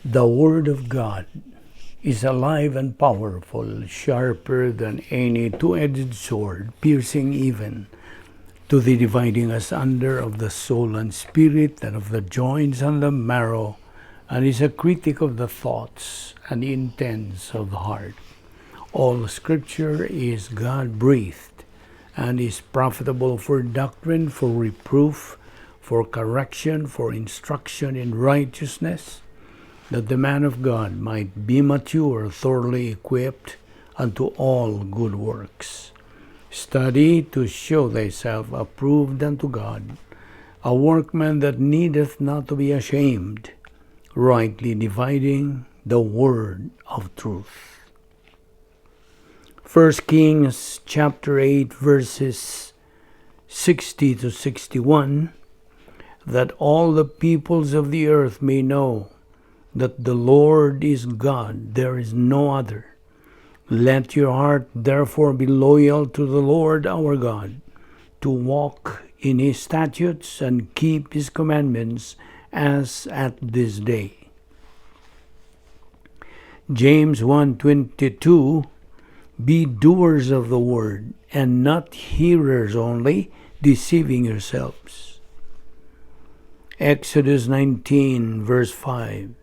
The Word of God is alive and powerful, sharper than any two-edged sword, piercing even to the dividing asunder of the soul and spirit, and of the joints and the marrow, and is a critic of the thoughts and intents of the heart. All Scripture is God-breathed and is profitable for doctrine, for reproof, for correction, for instruction in righteousness, that the man of God might be mature, thoroughly equipped unto all good works. Study to show thyself approved unto God, a workman that needeth not to be ashamed, rightly dividing the word of truth. 1 Kings chapter 8 verses 60 to 61, that all the peoples of the earth may know that the Lord is God, there is no other. Let your heart therefore be loyal to the Lord our God, to walk in his statutes and keep his commandments as at this day. James 1:22, "Be doers of the word and not hearers only, deceiving yourselves." Exodus 19 verse 5,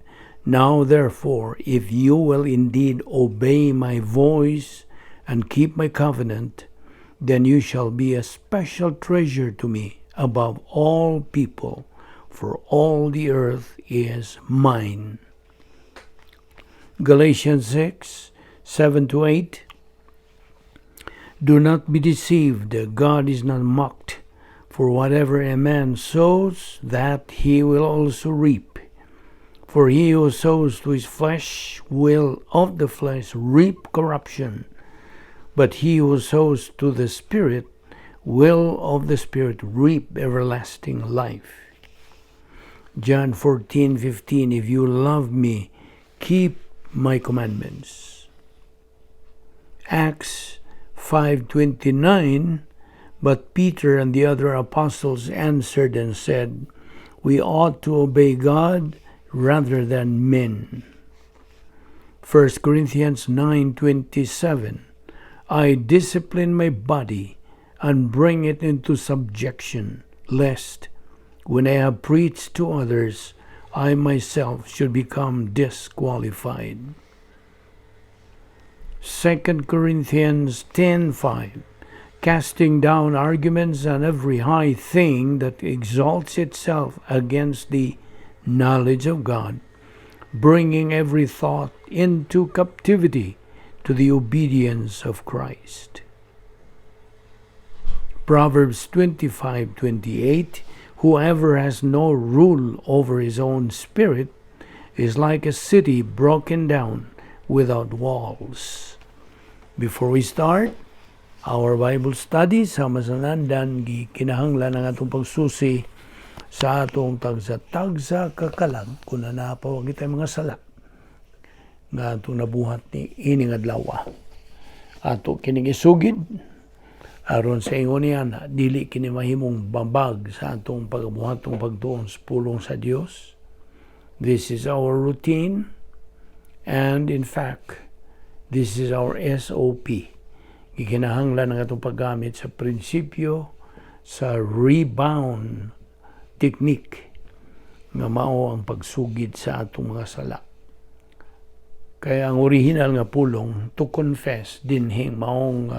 "Now therefore, if you will indeed obey my voice and keep my covenant, then you shall be a special treasure to me above all people, for all the earth is mine." Galatians 6:7 to 8, "Do not be deceived, God is not mocked, for whatever a man sows, that he will also reap. For he who sows to his flesh will of the flesh reap corruption, but he who sows to the Spirit will of the Spirit reap everlasting life." John 14:15, "If you love me, keep my commandments." Acts 5:29, "But Peter and the other apostles answered and said, 'We ought to obey God rather than men.'" 1 Corinthians 9:27, "I discipline my body and bring it into subjection, lest when I have preached to others, I myself should become disqualified." 2 Corinthians 10:5, "Casting down arguments and every high thing that exalts itself against the knowledge of God, bringing every thought into captivity to the obedience of Christ." Proverbs 25:28, "Whoever has no rule over his own spirit is like a city broken down without walls." Before we start our Bible study sa masanandan, gikinahanglan ang atong pagsusi sa atong tagsa-tagsa ka kalag kung naa pa kitay mga sala nga atong nabuhat niining adlaw. Ato kining isugid aron sa ingon niya na dili kini mahimong babag sa atong pagbuhatong pagtuon sa pulong sa Dios. This is our routine and, in fact, this is our SOP. Gikinahanglan ang atong paggamit sa prinsipyo sa rebound technique nga mao ang pagsugid sa atong mga sala. Kaya ang original nga pulong to confess dinhing maong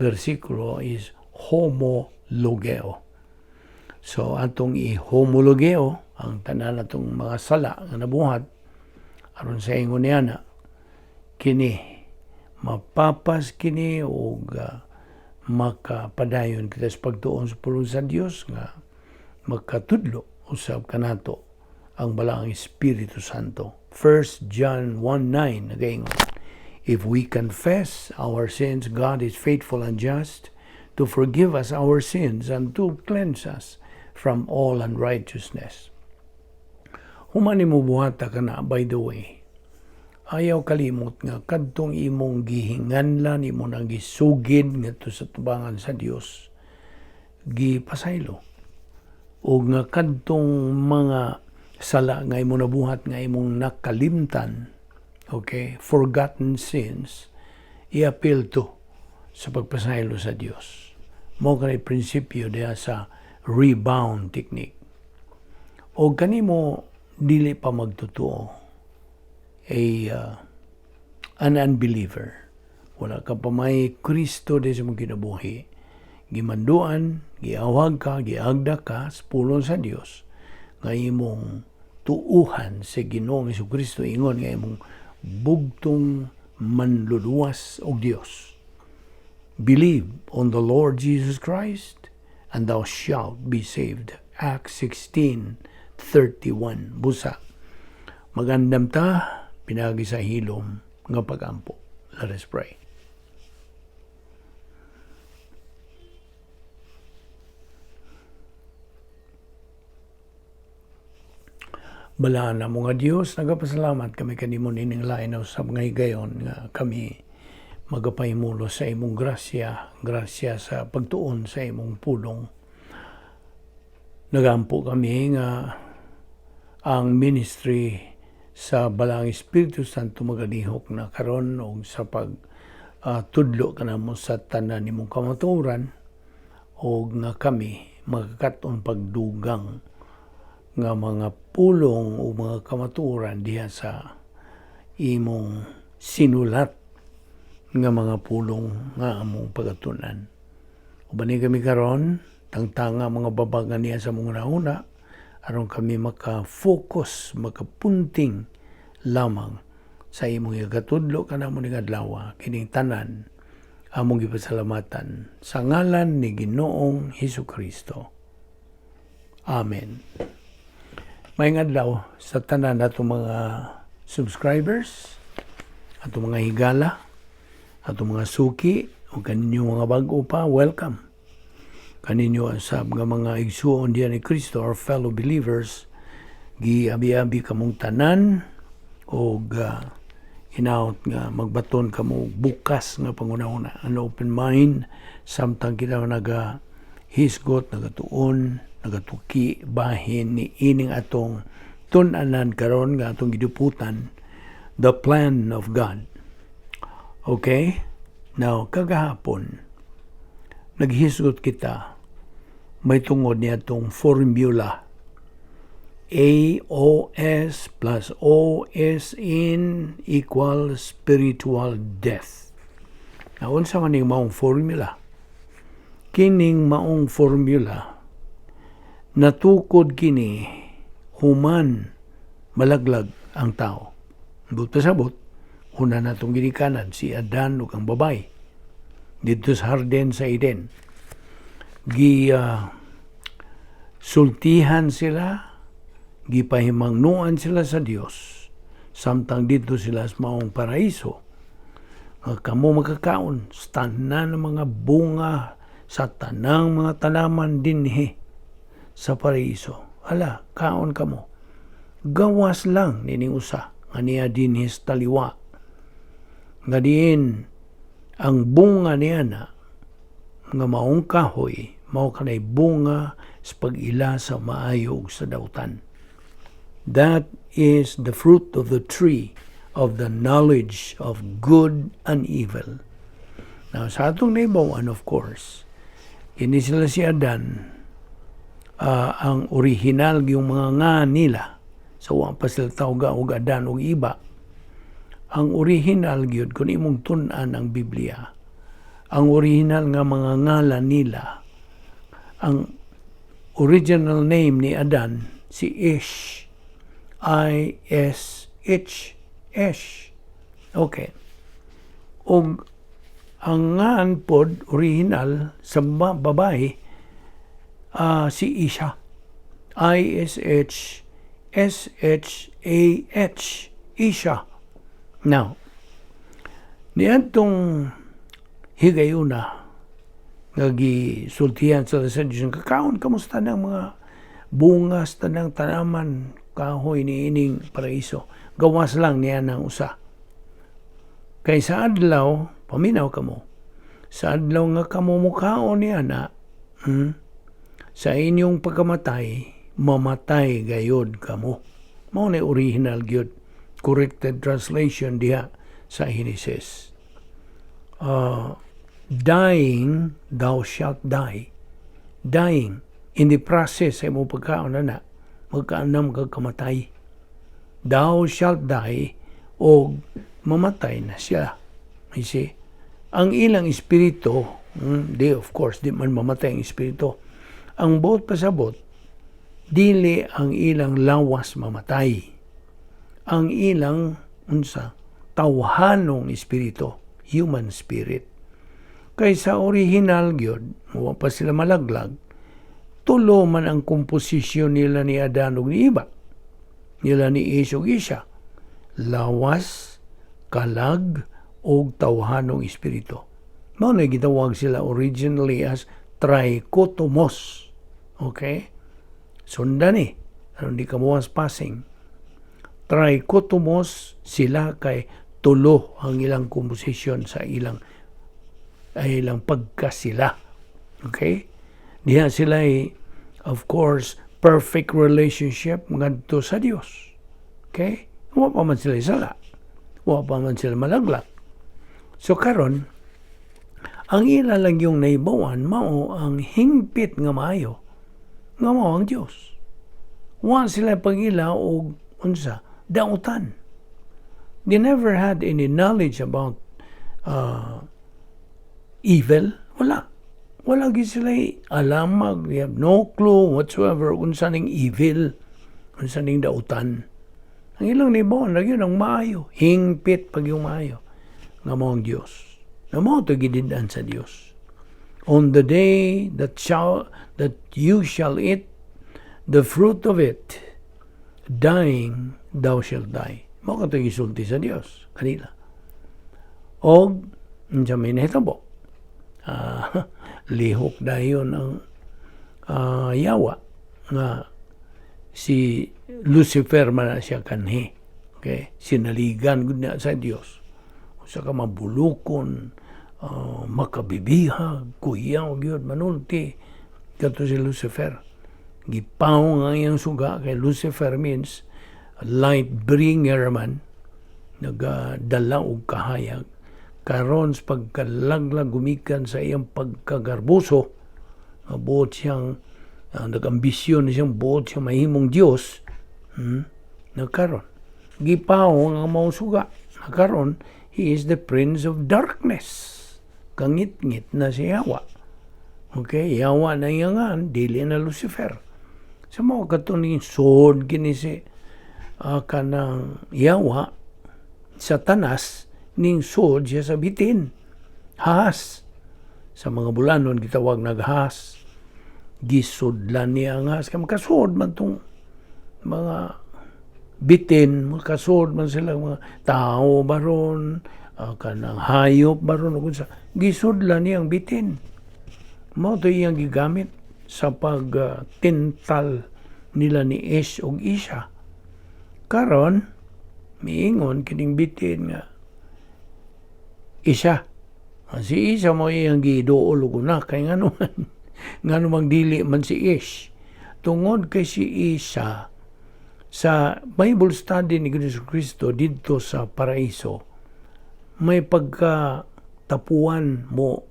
bersikulo is homologeo. So atong i-homologeo ang tanan atong mga sala nga nabuhat aron sa ingon niya na kini mapapas kini og makapadayon kita sa pagtuon sa pulong sa Dios nga makatudlo usab kanato ang Balaang Espiritu Santo. 1 John 1:9 nagaingon, "If we confess our sins, God is faithful and just to forgive us our sins and to cleanse us from all unrighteousness." Human nimo buhata kana, by the way, ayaw kalimot nga kadtong imong gihinganlan, imo nang gisugid ngadto sa tubangan sa Dios, gipasaylo. O nga kadtong mga sala nga imong nabuhat nga imong nakalimtan, okay, forgotten sins, i-appeal to sa pagpasaylo sa Dios. Mao kanay prinsipyo diha sa rebound technique. O kanimo dili pa magtotoo, a an unbeliever, wala ka pa may Kristo di sa mong kinabuhi, gimanduan, giawhag ka, giagda ka sa pulong sa Dios nga imong tuuhan sa Ginoong Kristo, ingon nga imong bugtong manluluwas og Dios. Believe on the Lord Jesus Christ and thou shalt be saved. Acts 16:31. Busa magandam ta pinagi sa hilom nga pagampo. Let us pray. Balaan na mo nga Dios, nagapasalamat kami kanimo nining lain sa mga higayon nga kami magapahimulo sa imong grasya, grasya sa pagtuon sa imong pulong. Nagampo kami nga ang ministry sa Balaang Espiritu Santo magalihok na karon og sa pag tudlo kanamo sa tanan nimong kamatuoran, og nga kami magakat-on pagdugang nga mga pulong o mga kamatuoran diha sa imong sinulat nga mga pulong nga among pagatunan. Uban kami karon, tangtanga mga babagan niya sa mga nauna, aron kami maka-focus, makapunting lamang sa imong igatudlo kanamo ning adlaw, kining tanan among gipasalamatan sa ngalan ni Ginoong Hesus Kristo. Amen. Maayong adlaw sa tanan atong mga subscribers, atong mga higala, atong mga suki, o kaninyo mga bag-o pa, welcome. Kaninyo sab nga mga igsuon diyan ni Kristo, our fellow believers, giabi-abi kamong tanan og hinaot nga magbaton kamo bukas nga pangunahuna, an open mind, samtang kita naga hisgot, nagatuon, nagatuki bahin ni ining atong tun-anan karon nga atong giduputan, the plan of God. Okay? Now, kagahapon, naghisgot kita may tungod niya itong formula AOS plus OS in equals spiritual death. Now, unsa man ning maong formula? Kining maong formula, natukod kini human malaglag ang tao. But pasabot, una na itong ginikanan, si Adan ug ang babae dito sa hardin sa Eden. Gi sultihan sila, gipahimangnuan sila sa Dios samtang dito sila sa maong paraiso. Nga kamo makakaon sa tanan ng mga bunga sa tanang mga tanaman dinhi sa paraiso. Ala, kaon kamo. Gawas lang nining usa nga niya dinhi sa taliwa. Nga diin ang bunga niya na nga maong kahoy, mao kanay bunga sa pag-ila sa maayo ug sa dautan. That is the fruit of the tree of the knowledge of good and evil. Now, sa atong naibawan, of course, kini sila si Adan, ang original yung mga nga nila, sa wa pa sila tawga og Adan og iba, ang original gyud kung imong tun-an ang Biblia, ang original nga mga ngalan nila, ang original name ni Adan si Ish, I-S-H, Ish. Okay. Og ang ngan pod original sa babae si Isha, I-S-H S-H-A-H, Isha. Now, niadtong higayuna nga gisultihan sila sa Diyos, kakaon kamusta ng mga bunga sa tanang tanaman kahoy ni ining paraiso, gawas lang niya ng usa. Kay sa adlaw, paminaw kamo, sa adlaw nga kamo mukaon niya na, sa inyong pagkamatay, mamatay gayod kamo. Mao na original gyud, corrected translation diha sa Genesis. Dying, thou shalt die. Dying, in the process sa imong pagkaon na, magkaanam kag kamatay. Thou shalt die, o mamatay na siya. You see? Ang ilang espiritu, di of course, di man mamatay ang espiritu. Ang buot pasabot, dili ang ilang lawas mamatay. Ang ilang unsa, tawhanong espiritu, human spirit. Kay sa original gyud, wa pa sila malaglag, tulo man ang komposisyon nila ni Adan ug ni Eva. Nila ni Ish ug Isha. Lawas, kalag, ug tawhanong espiritu. Mao na gitawag sila originally as trichotomos. Okay? Sundan ni. Aron di ka muwas passing. Trichotomos sila kay tulo ang ilang composition sa ilang ay ilang pagkasila. Okay? Diha sila ay, of course, perfect relationship ngadto sa Dios. Okay? Wa pa man sila sala. Wa pa man sila malaglag. So karon, ang ila lang yung naibawan mao ang hingpit nga maayo nga mao ang Dios. Wa sila pag-ila og unsa, dautan. They never had any knowledge about evil. Wala. Wala gyud sila alamag. They have no clue whatsoever unsa ning evil, unsa ning dautan. Ang ilang naibawan na yun ang maayo. Hingpit pag yung maayo nga mao ang Dios. Na mao to gidid-an sa Dios. On the day that you shall eat the fruit of it, dying thou shalt die. Mao kato gisulti sa Dios kanila. Og unsa may nahitabo? Lihok dayon ang yawa nga si Lucifer man na siya kanhi. Okay? Sinaligan gud niya sa Dios. Usa ka mabulukon, makabibihag, kuyaw gyud manulti kato si Lucifer. Gipaw ang iyang suga kay Lucifer means light bringer man, nagadala og kahayag. Karon sa pagkalaglag gumikan sa iyang pagkagarbuso, buot siyang nag-ambisyon siyang buot siyang mahimong Dios, nagkaron gipaw ang mao suga. Nakaron he is the prince of darkness, kangit-ngit na si Yawa. Okay, Yawa na iyangan, dili na Lucifer. Sa mga katuning sword kini si kanang Yawa, Satanas, ning sword siya sa bitin. Has. Sa mga bulanon, gitawag naghas. Gisudlan niya ang has. Kaya makasuod man tong mga bitin, makasuod man sila mga tao baron, kanang hayop baron, ug unsa. Gisudlan niya ang bitin. Mao to iyang gigamit sa pagtintal nila ni Ish ug Isha. Karon, miingon kining bitin nga Isha. Si Isha mo iyang giduol og una kay ngano man ngano mang dili man si Ish. Tungod kay si Isha sa Bible study ni Jesus Kristo didto sa paraiso, may pagka tapuan mo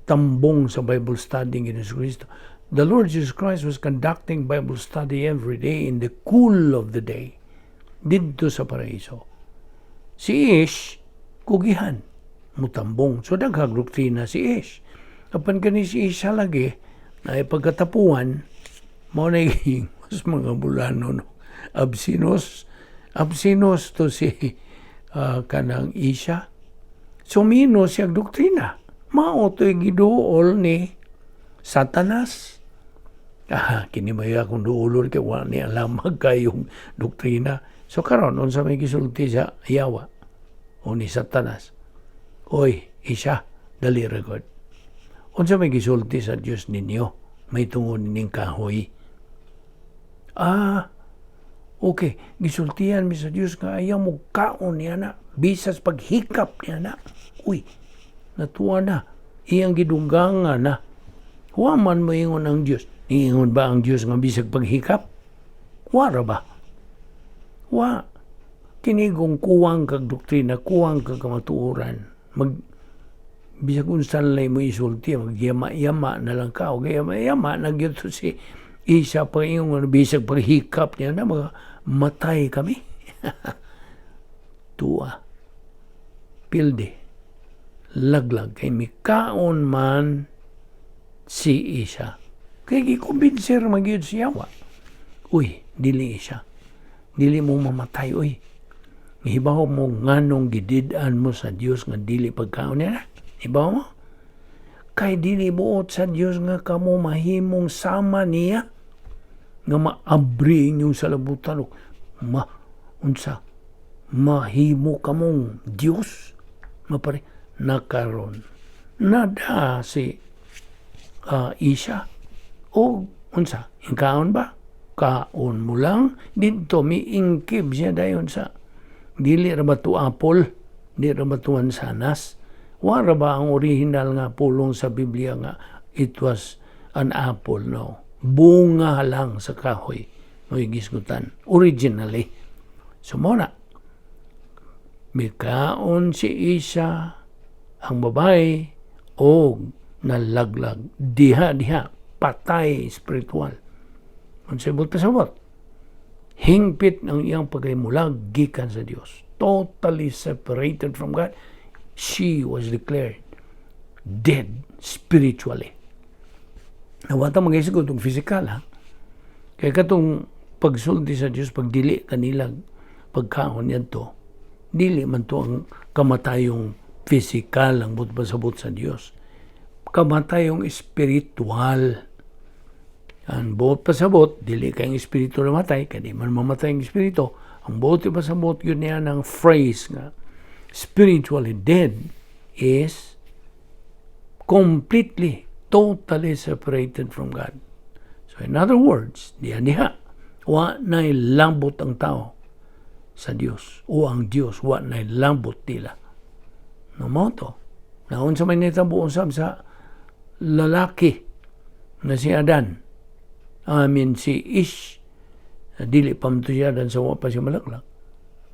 tambong sa Bible study ni Jesus Kristo. The Lord Jesus Christ was conducting Bible study every day in the cool of the day didto sa paraiso. Si Ish, kugihan, mutambong. So daghang doktrina si Ish. Apan kani si Isha lagi, na pagkatapuan, mao na mas mga bulano, no? Absinos, absinos to si kanang Isha. Sumino siya doktrina. Mao to'y giduol ni Satanas. Kini may akong duolon kay wa ni alam kayong doktrina. So karon, unsa may gisulti sa yawa o ni Satanas? "Oy, Isha, dali ra gud. Unsa may gisulti sa Dios ninyo may tungod ning kahoy?" "Ah, okay, gisultihan mi sa Dios nga ayaw mo kaon niya na, bisas paghikap niya na." Uy, natuwa na. Iyang gidunggangan na. "Wa man mo ingon ang Dios. Niingon ba ang Dios nga bisag paghikap? Wara ba?" Wa. Kini kung kuwang kag doktrina, kuwang kag kamatuoran, mag bisag unsa lang mo isulti, magyama-yama na lang ka. O yama-yama na gyud to si Isa pa yung bisag paghikap niya na mga matay kami. Tuwa. Pilde. Laglag. Kay mikaon man si Isa. Kay gikumbinser man gyud siya wa. Uy, dili siya. Dili mo mamatay, uy. Hibaw mo nganong gidid-an mo sa Dios nga dili pagkaon niya. Hibaw mo? Kay dili buot sa Dios nga kamo mahimong sama niya nga maabri inyong salabutan o ma unsa mahimo kamong Dios mapare nakaron nada si Isa o unsa kaon ba kaon mo lang didto miingkib siya dayon sa dili ra ba to apple, di ra ba to mansanas? Wa ra ba ang original nga pulong sa Biblia nga it was an apple? No, bunga lang sa kahoy mo'y gisgutan originally. So mo na mikaon si Isa, ang babae, og nalaglag diha diha, patay spiritual. Unsay buot pasabot, hingpit ang iyang pagkahimulag gikan sa Dios, totally separated from God. She was declared dead spiritually. Wa ta mag-isgot og physical, ha. Kaya katong pagsulti sa Dios pag dili kanila pagkaon to, dili man to ang kamatayong physical ang buot pasabot sa Dios. Kamatayong spiritual. Ang buot pasabot, dili kay ang espiritu namatay, kay di man mamatay ang espiritu. Ang buot pasabot yun niya ng phrase nga spiritually dead is completely, totally separated from God. So in other words, diya diha, wa na'y lambot ang tao sa Dios o ang Dios wa na'y lambot nila. No mo to. Naunsa may nitabo usab sa lalaki na si Adan. I mean si Ish. Dili pa man to si Adan sa wa pa siya malaklag.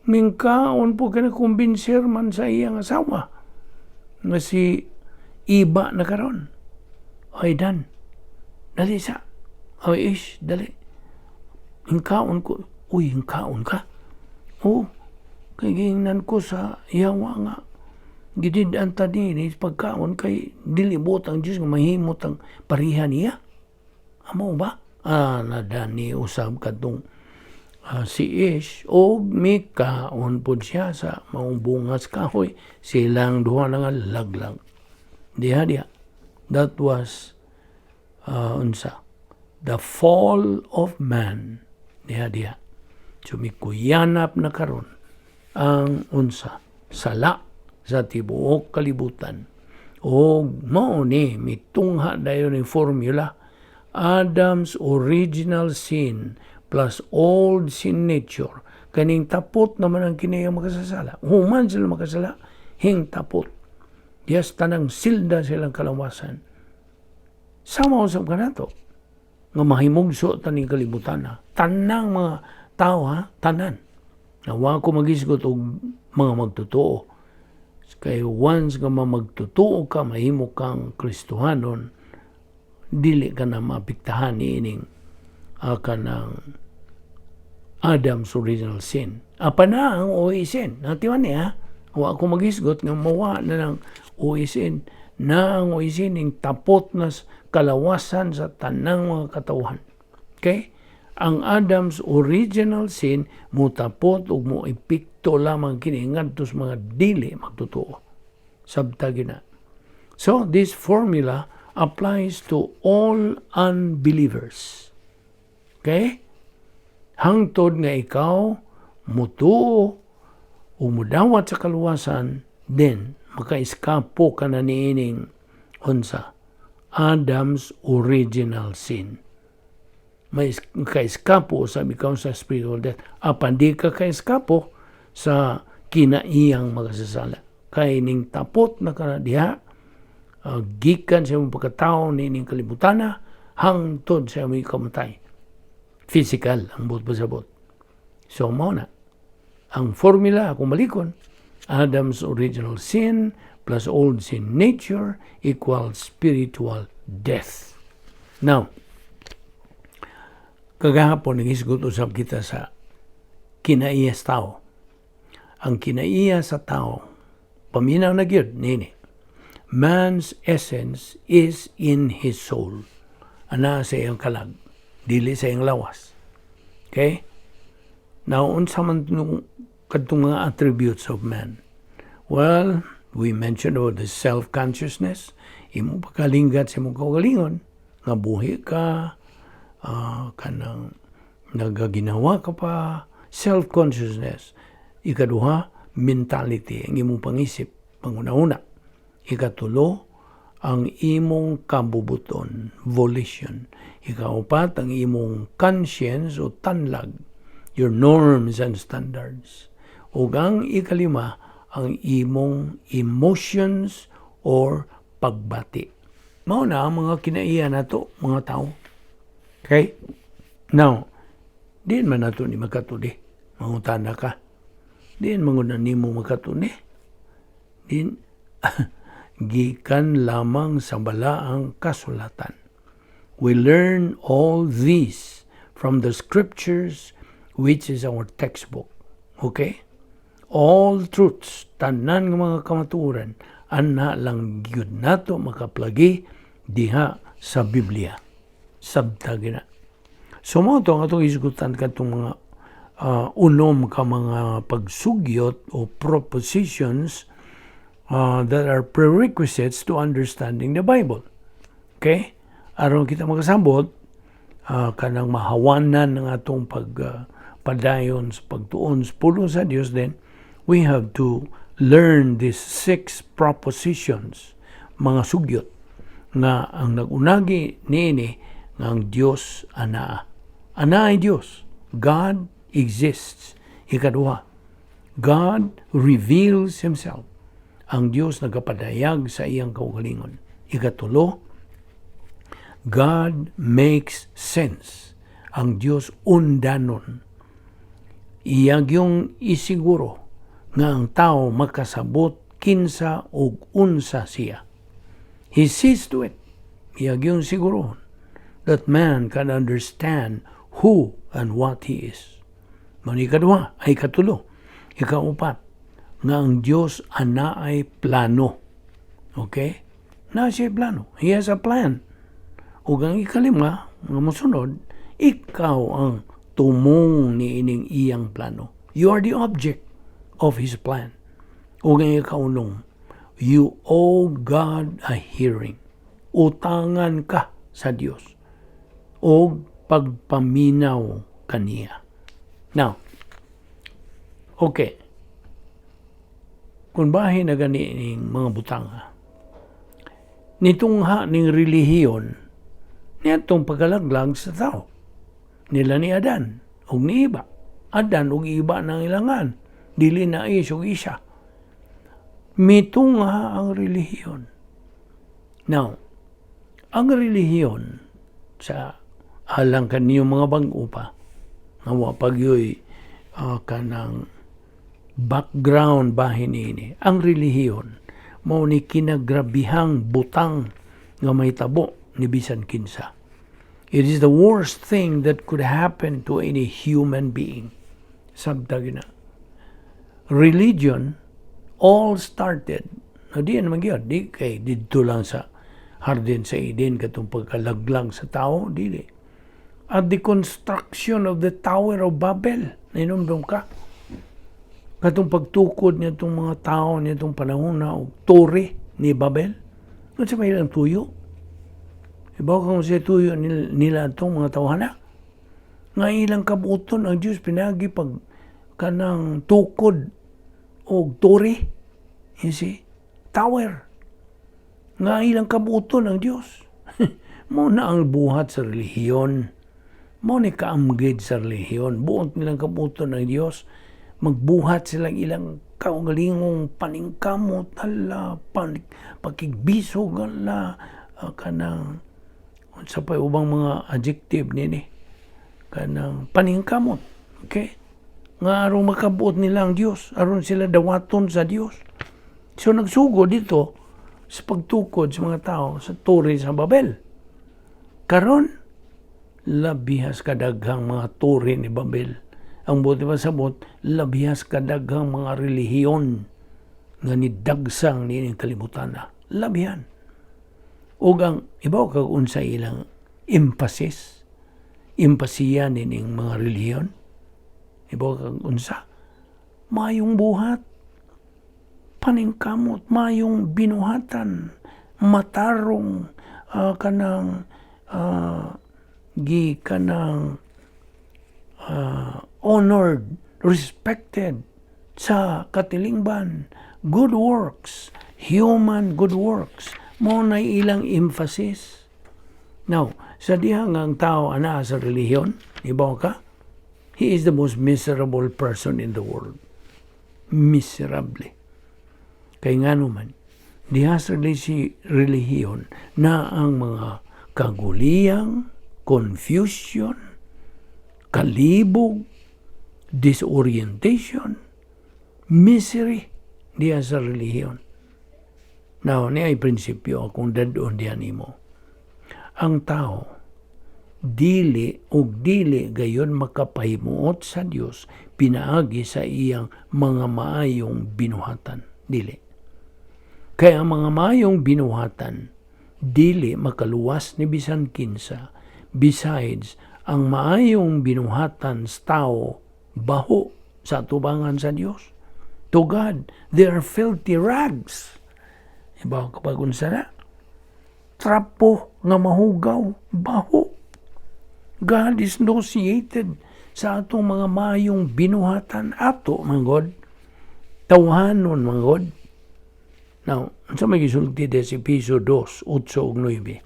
Mingkaon po kina kumbinser man sa iyang asawa nga si Iba na karon. Ay Dan, dali sa. Ay Ish, dali. Hingkaon ko. Uy, hingkaon ka. Oh, kay giingnan ko sa yawa nga gidid-an ta ni pagkaon kay dili buot ang Dios nga mahimot ang pareha niya. Amo ba? Ah, nadani usab kadtong si Ish og mikaon pod siya sa maong bungas kahoy, silang duha na nga laglag diha diha. That was unsa, the fall of man diha diha. So mikuyanap na karon ang unsa, sala sa tibuok kalibutan, og mao ni mitungha dayon ni formula Adam's original sin plus old sin nature, kaning tapot naman ang kini ang makasasala. Human sila makasala, hing tapot. Yes, tanang silda silang kalawasan. Sama usab kanato nga mahimugso taning kalibutan na. Tanang mga tao ha, tanan. Na wa ko magisgot og mga magtotoo. Kay once nga magtotoo ka, mahimo kang Kristohanon, dili ka na maapektahan niining kanang Adam's original sin. Apa na ang OA sin. Natiwan niya, wa ko magisgot nga mawa na ng OA sin na ang OA sin ning tapot na kalawasan sa tanang mga katawhan. Okay? Ang Adam's original sin mutapot ug mo epekto lamang kini ngadto sa mga dili magtotoo. Sabta gina. So this formula applies to all unbelievers. Okay? Hangtod nga ikaw mutuo o mudawat sa kaluwasan, then makaiskapo ka na niining unsa, Adam's original sin. May kaiskapo sa ikaw sa spiritual death. Apan di ka kaiskapo sa kinaiyang makasasala. Kay ning tapot na ka na diha, gikan sa imong pagkatao niining kalibutana, hangtod sa imong kamatay. Physical ang buot pasabot. So, mao na. Ang formula, kung balikon, Adam's original sin plus old sin nature equals spiritual death. Now, kagahapon naghisgot usab kita sa kinaiya sa tao. Ang kinaiya sa tao, paminaw na gyud nini. Man's essence is in his soul. Ana sa iyang kalag, dili sa iyang lawas. Okay? Now, unsa man kadtong mga attributes of man? Well, we mentioned about the self-consciousness, imong pagkalinggat sa imong kaugalingon, nga buhi ka, kanang nagaginawa ka pa, self-consciousness. Ikaduha, mentality, ang imong pangisip, panguna-una. Ikatulo, ang imong kabubuton, volition. Ikaupat, ang imong conscience o tanlag, your norms and standards. Ug ang ikalima, ang imong emotions or pagbati. Mao na ang mga kinaiya nato, mga tao. Okay? Now, diin man nato ni makatuli. Mangutana ka. Diin man gud na nimo makatuli. Diin gikan lamang sa balaang kasulatan. We learn all these from the scriptures, which is our textbook. Okay? All truths, tanan nga mga kamatuoran, ana lang gyud nato makaplagi diha sa Biblia. Sabta gina. So mao to ang atong isgutan kadtong mga unom ka mga pagsugyot o propositions that are prerequisites to understanding the Bible. Okay? Aron kita makasabot, kanang mahawanan ng atong pag padayon sa pagtuon sa pulong sa Dios, then we have to learn these six propositions, mga sugyot nga ang nagunagi niini nga ang Dios anaa. Anaa ay Dios. God exists. Ikaduha, God reveals Himself. Ang Dios nagapadayag sa iyang kaugalingon. Ikatulo, God makes sense. Ang Dios undanon. Iya gyung isiguro nga ang tao makasabot kinsa ug unsa siya. He sees to it. Iya gyung sigurohon that man can understand who and what he is. Mao ikaduha ay katulo. Ikaupat, nga ang Dios anaay plano. Okay? Na siya plano. He has a plan. Ug ang ikalima, nga mosunod, ikaw ang tumong ni ining iyang plano. You are the object of His plan. Ug ang ikaunong, you owe God a hearing. Utangan ka sa Dios. O pagpaminaw kaniya. Now, okay. Kung bahin na gani ning mga butanga, nitungha ning relihiyon niadtong pagkalaglag sa tao. Nila ni Adan ug ni Iba. Adan ug Iba nang ilangan. Dili na is ug isa. Mitungha ang relihiyon. Now, ang relihiyon sa alang kaniyo mga bag-o pa nga wa pa gyoy kanang background bahin niini. Ang relihiyon mao ni kinagrabihang butang nga mahitabo ni bisan kinsa. It is the worst thing that could happen to any human being. Sabta gina. Religion all started no, di naman gyud, di kay didto lang sa hardin sa Eden katong pagkalaglag sa tao, dili. At the construction of the Tower of Babel, nahinumdum ka, katong pagtukod nitong mga tao nitong panahon na og tore ni Babel, unsa may ilang tuyo? Ibaw kung siya tuyo nila itong mga tawhana nga ilang kabuton ang Diyos pinagi pag kanang tukod og tore, you see, tower, nga ilang kabuton ang Diyos. Mao na ang buhat sa relihiyon. Mao ni kaamgid sa relihiyon, buot nilang kabuton ang Diyos. Magbuhat silang ilang kaugalingong paningkamot, hala, pakigbisog, hala, kanang unsa pa ubang mga adjective nini, kanang paningkamot, okay, Nga aron makabuot nila ang Dios, aron sila dawaton sa Dios. So nagsugod dito sa pagtukod sa mga tao sa Tore sa Babel. Karon, labihas kadaghang mga tore ni Babel. Ang buot pasabot, labihas kadaghang mga relihiyon nga nidagsang niining kalibutan na. Labihan. Ug ang ibaw kag unsa ilang emphasis, empasiya nining mga relihiyon. Ibaw kag unsa? Mayong buhat, paningkamot, mayong binuhatan, matarong, kanang gi kanang honored, respected sa katilingban, good works, human good works, mao na ilang emphasis. Now, sa diha nga ang tao ana sa relihiyon, ibaw ka, he is the most miserable person in the world. Miserable. Kay ngano man, diha sa relihiyon na ang mga kaguliyang, confusion, kalibog, disorientation, misery diha sa relihiyon. Now, ni ay prinsipyo akong dad-on diha nimo. Ang tao, dili ug dili gayon makapahimuot sa Dios pinaagi sa iyang mga maayong binuhatan. Dili. Kaya ang mga maayong binuhatan, dili makaluwas ni bisan kinsa. Besides, ang maayong binuhatan sa tao baho sa tubangan sa Dios. To God, they are filthy rags. Iba kapag unsa na? Trapo nga mahugaw, baho. God is nauseated sa atong mga mayong binuhatan ato, man God. Tawhanon, man God. Now, unsa may gisulti sa Epeso 2, 8 ug 9?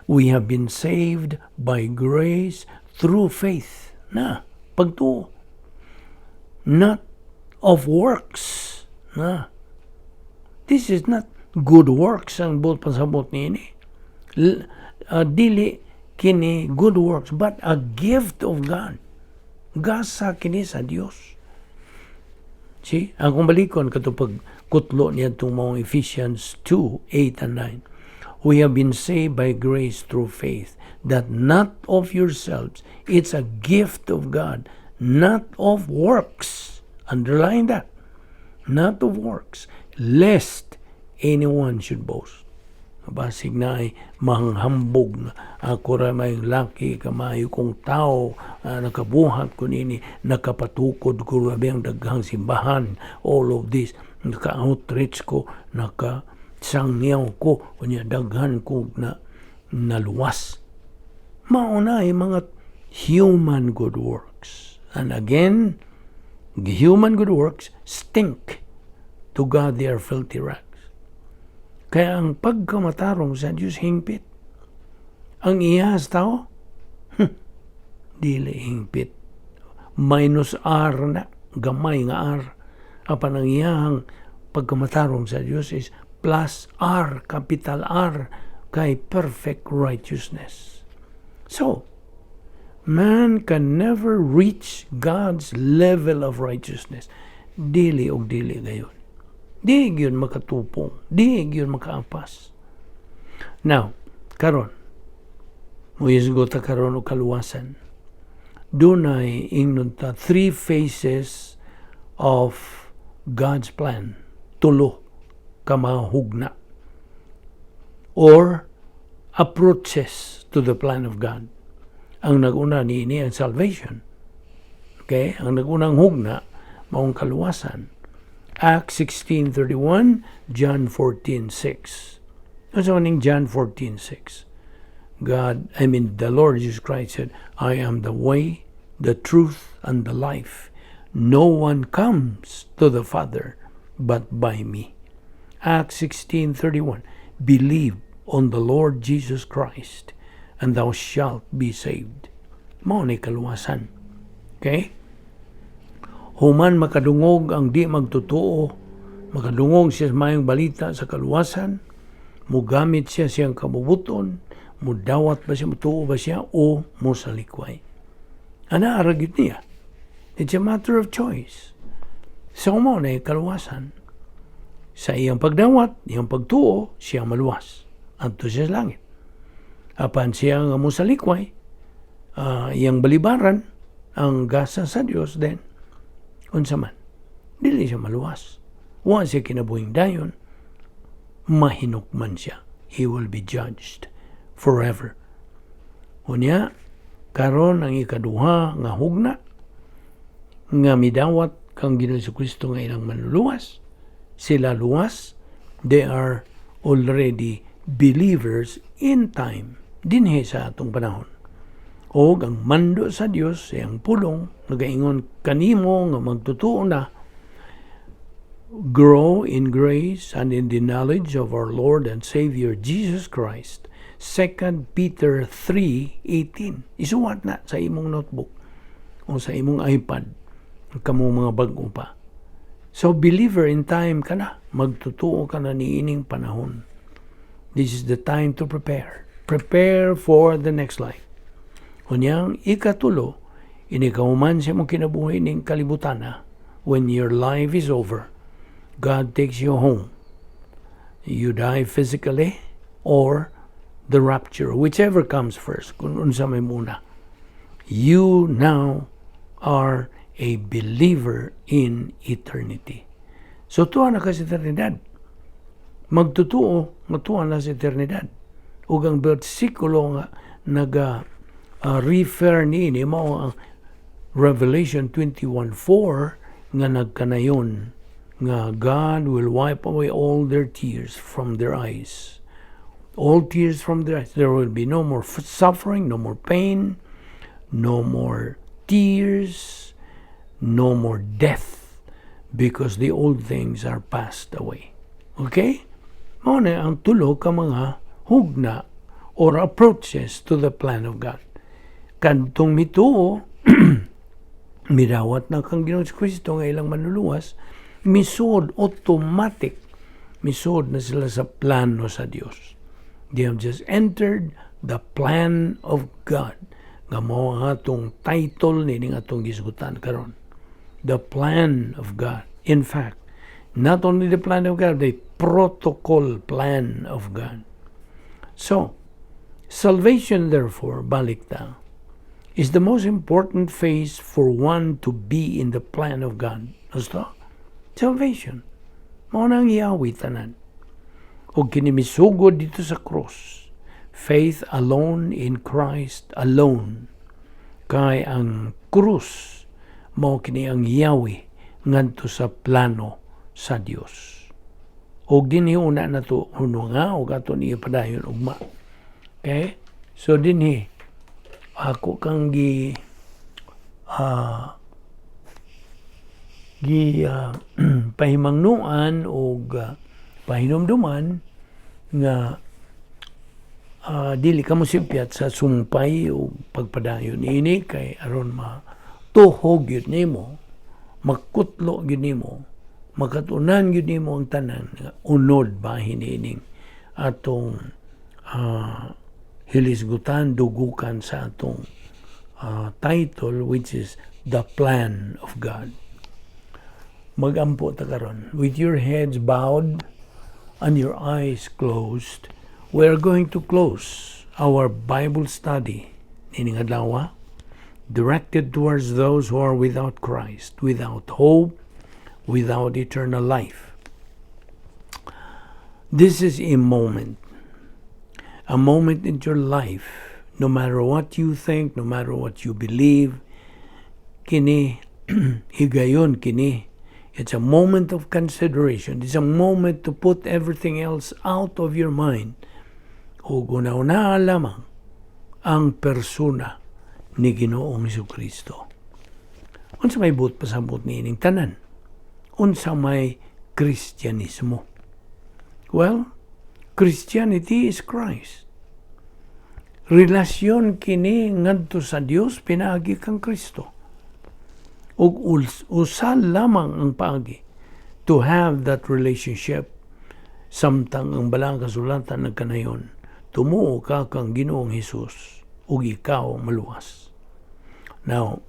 We have been saved by grace through faith. Na, pagtuo. Not of works. Na. This is not good works ang buot pasabot niini. Dili kini good works but a gift of God. Gasa kini sa Dios. See, ang kung balikon kato pagkutlo niya itong mga Ephesians 2, 8 and 9. We have been saved by grace through faith, that not of yourselves. It's a gift of God, not of works. Underline that. Not of works, lest anyone should boast. Basig na ay manghambog nga ako ra may laki kamayo kong tao, nakabuhat ko nini, nakapatukod ko rabi ang daghang simbahan, all of this, naka-outreach ko, naka sangyaw ko, unya daghan ko na naluwas. Mao na ay mga human good works. And again, the human good works stink. To God, they are filthy rags. Kaya ang pagkamatarong sa Diyos hingpit. Ang iyas tao, dili hingpit. Minus R na, gamay nga R. Apan ang iyahang pagkamatarong sa Diyos is plus R, capital R, kay perfect righteousness. So, man can never reach God's level of righteousness. Dili og dili gayon. Di gyud makatupong. Di gyud makaapas. Now, karon, muisgot ta karon og kaluwasan. Dunay ingnon ta three phases of God's plan. Tulo ka mga hugna or approaches to the plan of God. Ang naguna niini ang salvation. Okay? Ang nagunang hugna maong kaluwasan. Acts 16:31, John 14:6. Ano ning John 14:6? God, I mean, the Lord Jesus Christ said, "I am the way, the truth, and the life. No one comes to the Father but by me." Acts 16:31, "Believe on the Lord Jesus Christ, and thou shalt be saved." Mao ni kaluwasan. Okay? Human makadungog ang di magtotoo, makadungog siya sa mayong balita sa kaluwasan, mugamit siya siyang kabubuton, mudawat ba siya, mutuo ba siya, o musalikway. Ana, ara gyud niya. It's a matter of choice. So mao na kaluwasan. Sa iyang pagdawat, iyang pagtuo, siya maluwas. Adto siya sa langit. Apan siya nga mosalikway, iyang balibaran, ang gasa sa Dios, then, unsa man, dili siya maluwas. Wa siya kinabuhing dayon, mahinukman siya. He will be judged forever. Unya, karon ang ikaduha nga hugna, nga midawat kang Ginoong Kristo nga ilang manluluwas, sila luwas, they are already believers in time, dinhi sa atong panahon. O ang mando sa Dios, iyang pulong, nagaingon kanimo nga magtutuo na, "Grow in grace and in the knowledge of our Lord and Savior Jesus Christ." 2 Peter 3:18. Isuwat na sa imong notebook o sa imong iPad kamo mga bag-o pa. So believer in time ka na, magtutuo ka na niining panahon. This is the time to prepare. Prepare for the next life. Unyang ikatulo, inig kahuman sa imong kinabuhi ning kalibutan na, when your life is over, God takes you home. You die physically or the rapture, whichever comes first, kung unsa may muna. You now are a believer in eternity. So tuwa na ka sa eternidad. Magtutuo, nga tuwa na sa eternidad. Ug ang bersikulo nga naga refer niini mao ang Revelation 21:4 nga nagkanayon nga God will wipe away all their tears from their eyes. All tears from their eyes. There will be no more suffering, no more pain, no more tears, no more death, because the old things are passed away. Okay? Mao na ang tulo ka mga hugna or approaches to the plan of God. Kadtong mituo, midawat na kang Ginoong Kristo nga ilang manluluwas, misod automatic, misod na sila sa plano sa Dios. They have just entered the plan of God. Nga mao ang atong title nining atong gisgutan karon. The plan of God. In fact, not only the plan of God, the protocol plan of God. So, salvation therefore, balik ta, is the most important phase for one to be in the plan of God. Gusto? Salvation. Mao na ang yawi tanan. O kini misugod didto sa cross. Faith alone in Christ alone. Kay ang krus mao kini ang yawi ngadto sa plano sa Dios. Og dinhi una na to hununga og ato ni padayon ugma. Okay? So dinhi ako kang gi pahimangnuan og pahinumduman nga dili ka mo sipyat sa sumpay o pagpadayon niini kay aron matuhog gyud nimo, makutlo gyud nimo, makatunan gyud nimo ang tanan nga unod bahin niining atong hilisgutan, dugukan sa atong title, which is the plan of God. Magampo ta karon. With your heads bowed and your eyes closed, we are going to close our Bible study nining adlaw directed towards those who are without Christ, without hope, without eternal life. This is a moment in your life, no matter what you think, no matter what you believe, kini higayon kini. It's a moment of consideration. It's a moment to put everything else out of your mind. Ug una-una lamang ang persona ni Ginoong Kristo. Unsa may buot pasabot niining tanan? Unsa may Kristyanismo? Well, Christianity is Christ. Relasyon kini ngadto sa Dios pinaagi kang Kristo. Ug usa lamang ang paagi to have that relationship samtang ang Balaang Kasulatan nagkanayon, tumuo ka kang Ginoong Hesus ug ikaw maluwas. Now,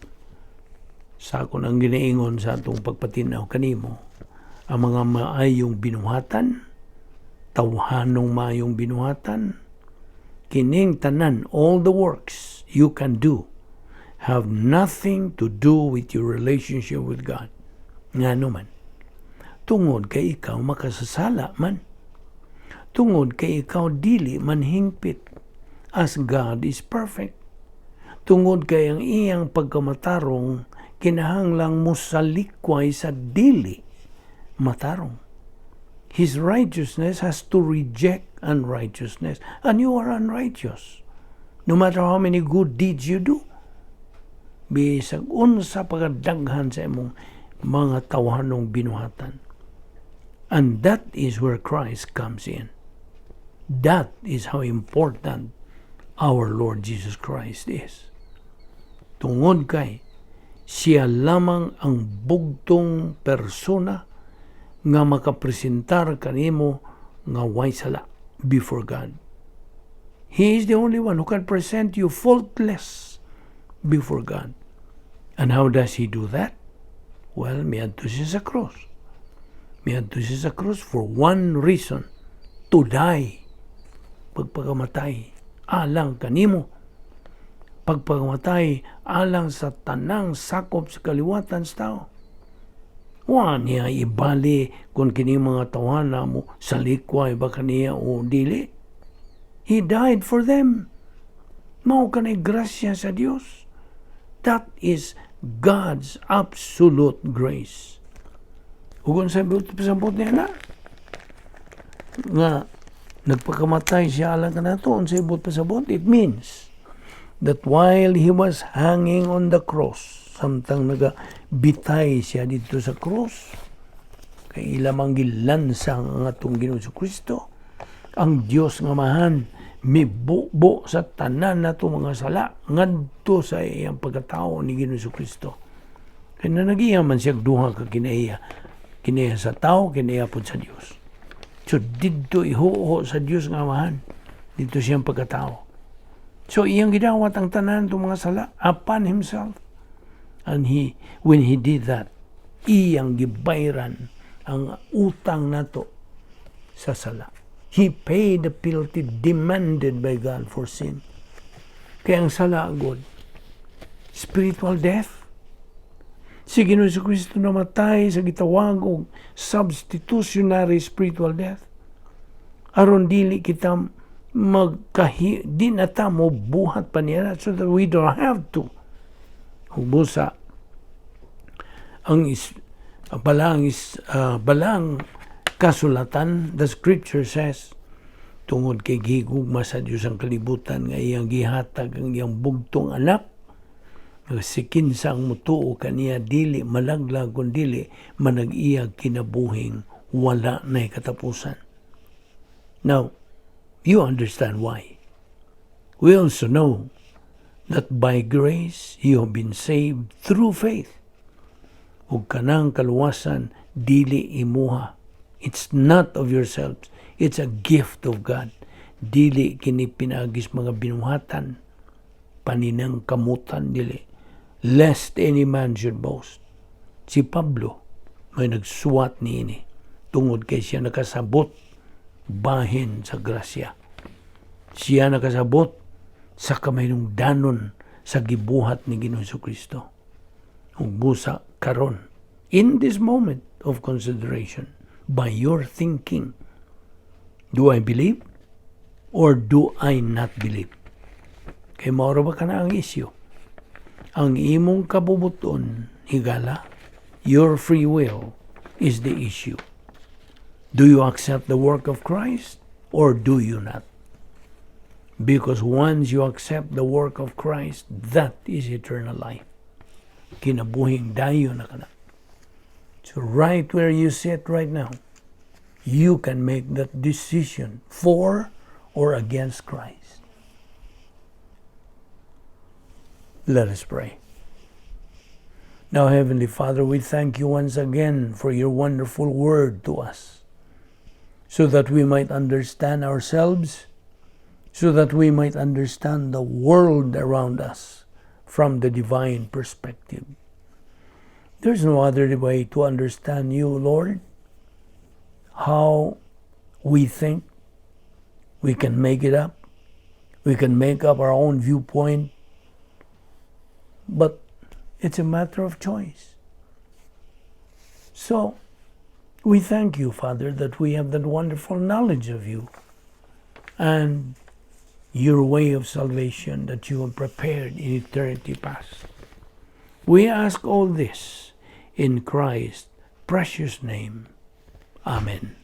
Sa akon ang ginaingon sa atong pagpatinaw kanimo, ang mga maayong binuhatan, tawhanong maayong binuhatan, kining tanan, all the works you can do, have nothing to do with your relationship with God. Ngano man? Tungod kay ikaw makasasala man. Tungod kay ikaw dili man hingpit as God is perfect. Tungod kay ang iyang pagkamatarong kinahanglang mosalikway sa dili matarong. His righteousness has to reject unrighteousness, and you are unrighteous. No matter how many good deeds you do, bisag unsa pagdaghan sa imong mga tawhanong binuhatan. And that is where Christ comes in. That is how important our Lord Jesus Christ is. Tungod kay siya lamang ang bugtong persona nga makapresentar kanimo nga way sala before God. He is the only one who can present you faultless before God. And how does He do that? Well, miadto siya sa cross. Miadto siya sa cross for one reason: to die. Pagpakamatay alang kanimo. Pagpakamatay alang sa tanang sakop sa kaliwatan sa tao. Wa niya ibali kung kini mga tawhana mosalikway ba kaniya o dili. He died for them. Mao kanay grasya sa Dios. That is God's absolute grace. Ug unsa pasabot niya na? Nga nagpakamatay siya alang kanato, unsay buot pasabot? It means that while He was hanging on the cross, samtang nagabitay siya didto sa cross, kay ila mang gilansang ang atong Ginoo Kristo, ang Dios nga Amahan mibubo sa tanan nato mga sala ngadto sa iyang pagkatao ni Ginoo Kristo. Kay nanagiya man siya duha ka kinaiya, kinaiya sa tao, kinaiya pod sa Dios. So didto ihuo sa Dios nga Amahan didto siyang pagkatao. So iyang gidawat ang tanan itong mga sala upon himself. And when He did that, iyang gibayran ang utang nato sa sala. He paid the penalty demanded by God for sin. Kaya ang sala, God, spiritual death. Si Ginoo Kristo namatay sa gitawag og substitutionary spiritual death. Aron dili kita magkahi, di na ta mo buhat pa niya so that we don't have to. Ug busa ang is balang is balang kasulatan, the scripture says, tungod kay gihigugma sa Dios ang kalibutan nga iyang gihatag ang iyang bugtong anak nga si kinsa ang mutuo kaniya dili malaglag kun dili manag-iyag kinabuhing wala nay katapusan. Now, you understand why. We also know that by grace you have been saved through faith. Ug kanang kaluwasan dili imuha. It's not of yourselves. It's a gift of God. Dili kini pinaagis mga binuhatan, paninangkamutan, dili. Lest any man should boast. Si Pablo may nagsuwat niini tungod kay siya nakasabot bahin sa grasya. Siya nakasabot sa kamayong danon sa gibuhat ni Ginoong Kristo. Ug busa karon, in this moment of consideration, by your thinking, do I believe or do I not believe? Kay mao ba kana ang issue? Ang imong kabubuton, higala, your free will is the issue. Do you accept the work of Christ or do you not? Because once you accept the work of Christ, that is eternal life. Kinabuhing dayon na kana. So right where you sit right now, you can make that decision for or against Christ. Let us pray. Now, Heavenly Father, we thank you once again for your wonderful word to us, so that we might understand ourselves, so that we might understand the world around us from the divine perspective. There's no other way to understand you, Lord. How we think we can make it up. We can make up our own viewpoint. But it's a matter of choice. So, we thank you, Father, that we have that wonderful knowledge of you and your way of salvation that you have prepared in eternity past. We ask all this in Christ's precious name. Amen.